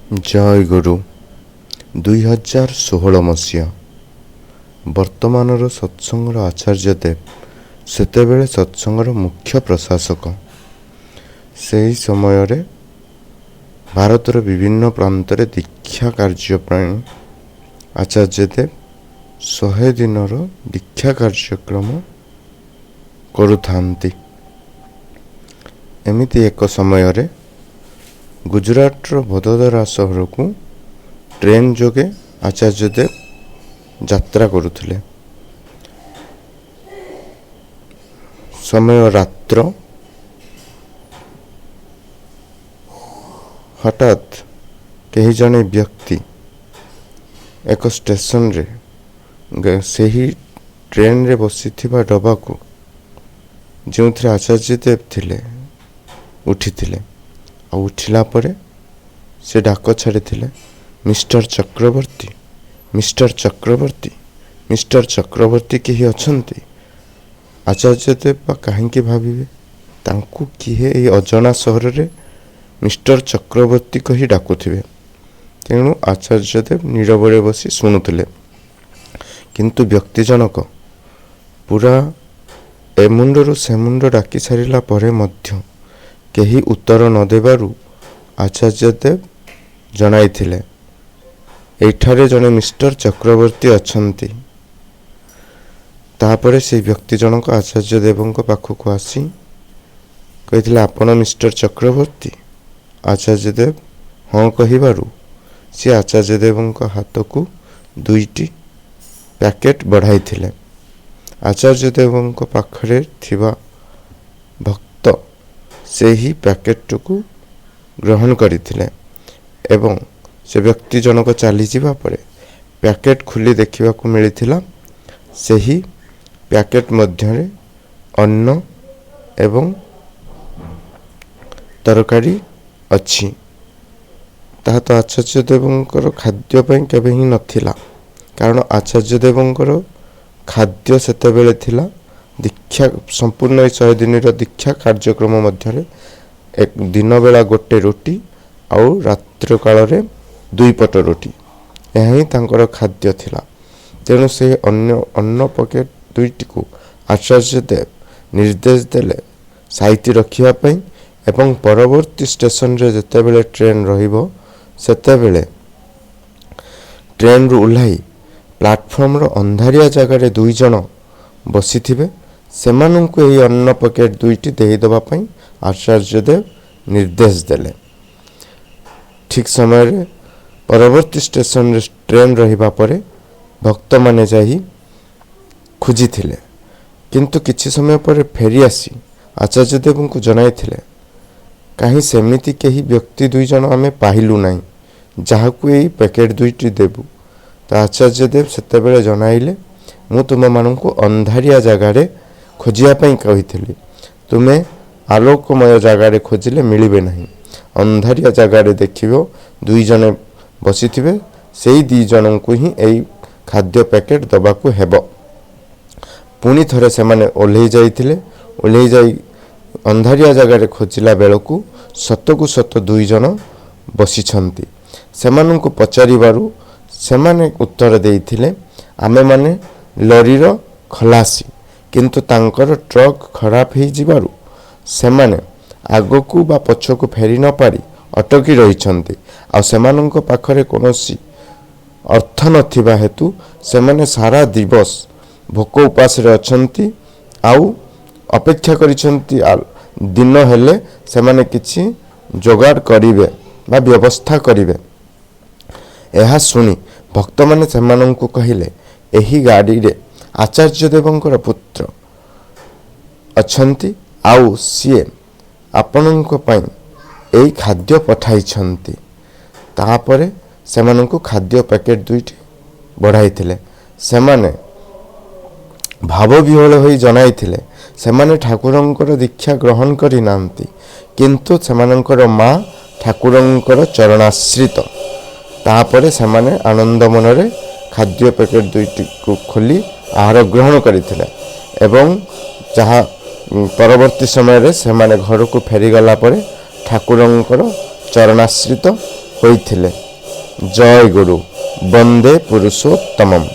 ଜୟଗୁରୁ। 2016 ମସିହା। ବର୍ତ୍ତମାନର ସତ୍ସଙ୍ଗର ଆଚାର୍ଯ୍ୟ ଦେବ ସେତେବେଳେ ସତ୍ସଙ୍ଗର ମୁଖ୍ୟ ପ୍ରଶାସକ। ସେହି ସମୟରେ ଭାରତର ବିଭିନ୍ନ ପ୍ରାନ୍ତରେ ଦୀକ୍ଷା କାର୍ଯ୍ୟ ପାଇଁ ଆଚାର୍ଯ୍ୟ ଦେବ 100 ଦିନର ଦୀକ୍ଷା କାର୍ଯ୍ୟକ୍ରମ କରୁଥାନ୍ତି। ଏମିତି ଏକ ସମୟରେ ଗୁଜୁରାଟର ଭଦୋଦରା ସହରକୁ ଟ୍ରେନ୍ ଯୋଗେ ଆଚାର୍ଯ୍ୟ ଦେବ ଯାତ୍ରା କରୁଥିଲେ। ସମୟ ରାତ୍ର। ହଠାତ୍ କେହି ଜଣେ ବ୍ୟକ୍ତି ଏକ ଷ୍ଟେସନରେ ସେହି ଟ୍ରେନ୍ରେ ବସିଥିବା ଡବାକୁ, ଯେଉଁଥିରେ ଆଚାର୍ଯ୍ୟ ଦେବ ଥିଲେ, ଉଠିଥିଲେ। ଆଉ ଉଠିଲା ପରେ ସେ ଡାକ ଛାଡ଼ିଥିଲେ, mister Chakraborty, mister Chakraborty, mister Chakraborty କେହି ଅଛନ୍ତି? ଆଚାର୍ଯ୍ୟ ଦେବ ବା କାହିଁକି ଭାବିବେ ତାଙ୍କୁ କିଏ ଏଇ ଅଜଣା ସହରରେ ମିଷ୍ଟର ଚକ୍ରବର୍ତ୍ତୀ କହି ଡାକୁଥିବେ। ତେଣୁ ଆଚାର୍ଯ୍ୟ ଦେବ ନୀରବରେ ବସି ଶୁଣୁଥିଲେ। କିନ୍ତୁ ବ୍ୟକ୍ତି ଜଣକ ପୁରା ଏମୁଣ୍ଡରୁ ସେମୁଣ୍ଡ ଡାକି ସାରିଲା ପରେ ମଧ୍ୟ କେହି ଉତ୍ତର ନ ଦେବାରୁ ଆଚାର୍ଯ୍ୟ ଦେବ ଜଣାଇଥିଲେ, ଏଇଠାରେ ଜଣେ ମିଷ୍ଟର ଚକ୍ରବର୍ତ୍ତୀ ଅଛନ୍ତି। ତାପରେ ସେଇ ବ୍ୟକ୍ତି ଜଣକ ଆଚାର୍ଯ୍ୟ ଦେବଙ୍କ ପାଖକୁ ଆସି କହିଥିଲେ, ଆପଣ ମିଷ୍ଟର ଚକ୍ରବର୍ତ୍ତୀ? ଆଚାର୍ଯ୍ୟ ଦେବ ହଁ କହିବାରୁ ସିଏ ଆଚାର୍ଯ୍ୟ ଦେବଙ୍କ ହାତକୁ ଦୁଇଟି ପ୍ୟାକେଟ୍ ବଢ଼ାଇଥିଲେ। ଆଚାର୍ଯ୍ୟ ଦେବଙ୍କ ପାଖରେ ଥିବା ଭକ୍ତ ସେହି ପ୍ୟାକେଟଟିକୁ ଗ୍ରହଣ କରିଥିଲେ ଏବଂ ସେ ବ୍ୟକ୍ତି ଜଣକ ଚାଲିଯିବା ପରେ ପ୍ୟାକେଟ୍ ଖୋଲି ଦେଖିବାକୁ ମିଳିଥିଲା, ସେହି ପ୍ୟାକେଟ୍ ମଧ୍ୟରେ ଅନ୍ନ ଏବଂ ତରକାରୀ ଅଛି। ତାହା ତ ଆଚାର୍ଯ୍ୟ ଦେବଙ୍କର ଖାଦ୍ୟ ପାଇଁ କେବେ ହିଁ ନଥିଲା, କାରଣ ଆଚାର୍ଯ୍ୟ ଦେବଙ୍କର ଖାଦ୍ୟ ସେତେବେଳେ ଥିଲା ଦୀକ୍ଷା ସମ୍ପୂର୍ଣ୍ଣ ଏଇ 100 ଦିନର ଦୀକ୍ଷା କାର୍ଯ୍ୟକ୍ରମ ମଧ୍ୟରେ ଏକ ଦିନବେଳା ଗୋଟେ ରୁଟି ଆଉ ରାତ୍ର କାଳରେ 2 ପଟ ରୁଟି, ଏହା ହିଁ ତାଙ୍କର ଖାଦ୍ୟ ଥିଲା। ତେଣୁ ସେ ଅନ୍ୟ ଅନ୍ନ ପକେଟ୍ ଦୁଇଟିକୁ ଆଚାର୍ଯ୍ୟ ଦେବ ନିର୍ଦ୍ଦେଶ ଦେଲେ ସାଇତି ରଖିବା ପାଇଁ ଏବଂ ପରବର୍ତ୍ତୀ ଷ୍ଟେସନରେ ଯେତେବେଳେ ଟ୍ରେନ୍ ରହିବ ସେତେବେଳେ ଟ୍ରେନ୍ରୁ ଓହ୍ଲାଇ ପ୍ଲାଟଫର୍ମର ଅନ୍ଧାରିଆ ଜାଗାରେ 2 ଜଣ ବସିଥିବେ, ସେମାନଙ୍କୁ ଏହି ଅନ୍ନ ପକେଟ୍ ଦୁଇଟି ଦେଇଦେବା ପାଇଁ ଆଚାର୍ଯ୍ୟ ଦେବ ନିର୍ଦ୍ଦେଶ ଦେଲେ। ଠିକ୍ ସମୟରେ ପରବର୍ତ୍ତୀ ଷ୍ଟେସନରେ ଟ୍ରେନ୍ ରହିବା ପରେ ଭକ୍ତମାନେ ଯାଇ ଖୋଜିଥିଲେ, କିନ୍ତୁ କିଛି ସମୟ ପରେ ଫେରି ଆସି ଆଚାର୍ଯ୍ୟ ଦେବଙ୍କୁ ଜଣାଇଥିଲେ, କାହିଁ ସେମିତି କେହି ବ୍ୟକ୍ତି 2 ଜଣ ଆମେ ପାଇଲୁ ନାହିଁ ଯାହାକୁ ଏଇ ପ୍ୟାକେଟ୍ ଦୁଇଟି ଦେବୁ। ତ ଆଚାର୍ଯ୍ୟ ଦେବ ସେତେବେଳେ ଜଣାଇଲେ, ମୁଁ ତୁମମାନଙ୍କୁ ଅନ୍ଧାରିଆ ଜାଗାରେ ଖୋଜିବା ପାଇଁ କହିଥିଲି, ତୁମେ ଆଲୋକମୟ ଜାଗାରେ ଖୋଜିଲେ ମିଳିବେ ନାହିଁ। ଅନ୍ଧାରିଆ ଜାଗାରେ ଦେଖିବ 2 ଜଣ ବସିଥିବେ, ସେଇ 2 ଜଣଙ୍କୁ ହିଁ ଏଇ ଖାଦ୍ୟ ପ୍ୟାକେଟ୍ ଦେବାକୁ ହେବ। ପୁଣି ଥରେ ସେମାନେ ଓହ୍ଲେଇ ଯାଇଥିଲେ। ଓହ୍ଲେଇ ଯାଇ ଅନ୍ଧାରିଆ ଜାଗାରେ ଖୋଜିଲା ବେଳକୁ ସତକୁ ସତ 2 ଜଣ ବସିଛନ୍ତି। ସେମାନଙ୍କୁ ପଚାରିବାରୁ ସେମାନେ ଉତ୍ତର ଦେଇଥିଲେ, ଆମେମାନେ ଲରିର ଖଲାସି, କିନ୍ତୁ ତାଙ୍କର ଟ୍ରକ୍ ଖରାପ ହେଇଯିବାରୁ ସେମାନେ ଆଗକୁ ବା ପଛକୁ ଫେରି ନପାରି ଅଟକି ରହିଛନ୍ତି। ଆଉ ସେମାନଙ୍କ ପାଖରେ କୌଣସି ଅର୍ଥ ନଥିବା ହେତୁ ସେମାନେ ସାରା ଦିବସ ଭୋକ ଉପାସରେ ଅଛନ୍ତି ଆଉ ଅପେକ୍ଷା କରିଛନ୍ତି ଦିନ ହେଲେ ସେମାନେ କିଛି ଯୋଗାଡ଼ କରିବେ ବା ବ୍ୟବସ୍ଥା କରିବେ। ଏହା ଶୁଣି ଭକ୍ତମାନେ ସେମାନଙ୍କୁ କହିଲେ, ଏହି ଗାଡ଼ିରେ ଆଚାର୍ଯ୍ୟ ଦେବଙ୍କର ପୁତ୍ର ଅଛନ୍ତି ଆଉ ସିଏ ଆପଣଙ୍କ ପାଇଁ ଏଇ ଖାଦ୍ୟ ପଠାଇଛନ୍ତି। ତାପରେ ସେମାନଙ୍କୁ ଖାଦ୍ୟ ପ୍ୟାକେଟ୍ ଦୁଇଟି ବଢ଼ାଇଥିଲେ। ସେମାନେ ଭାବବିହ୍ୱଳ ହୋଇ ଜଣାଇଥିଲେ ସେମାନେ ଠାକୁରଙ୍କର ଦୀକ୍ଷା ଗ୍ରହଣ କରିନାହାନ୍ତି, କିନ୍ତୁ ସେମାନଙ୍କର ମା ଠାକୁରଙ୍କର ଚରଣାଶ୍ରିତ। ତାପରେ ସେମାନେ ଆନନ୍ଦ ମନରେ ଖାଦ୍ୟ ପ୍ୟାକେଟ୍ ଦୁଇଟିକୁ ଖୋଲି ଆହାର ଗ୍ରହଣ କରିଥିଲେ ଏବଂ ଯାହା ପରବର୍ତ୍ତୀ ସମୟରେ ସେମାନେ ଘରକୁ ଫେରିଗଲା ପରେ ଠାକୁରଙ୍କର ଚରଣାଶ୍ରିତ ହୋଇଥିଲେ। ଜୟ ଗୁରୁ, ବନ୍ଦେ ପୁରୁଷୋତ୍ତମମ୍।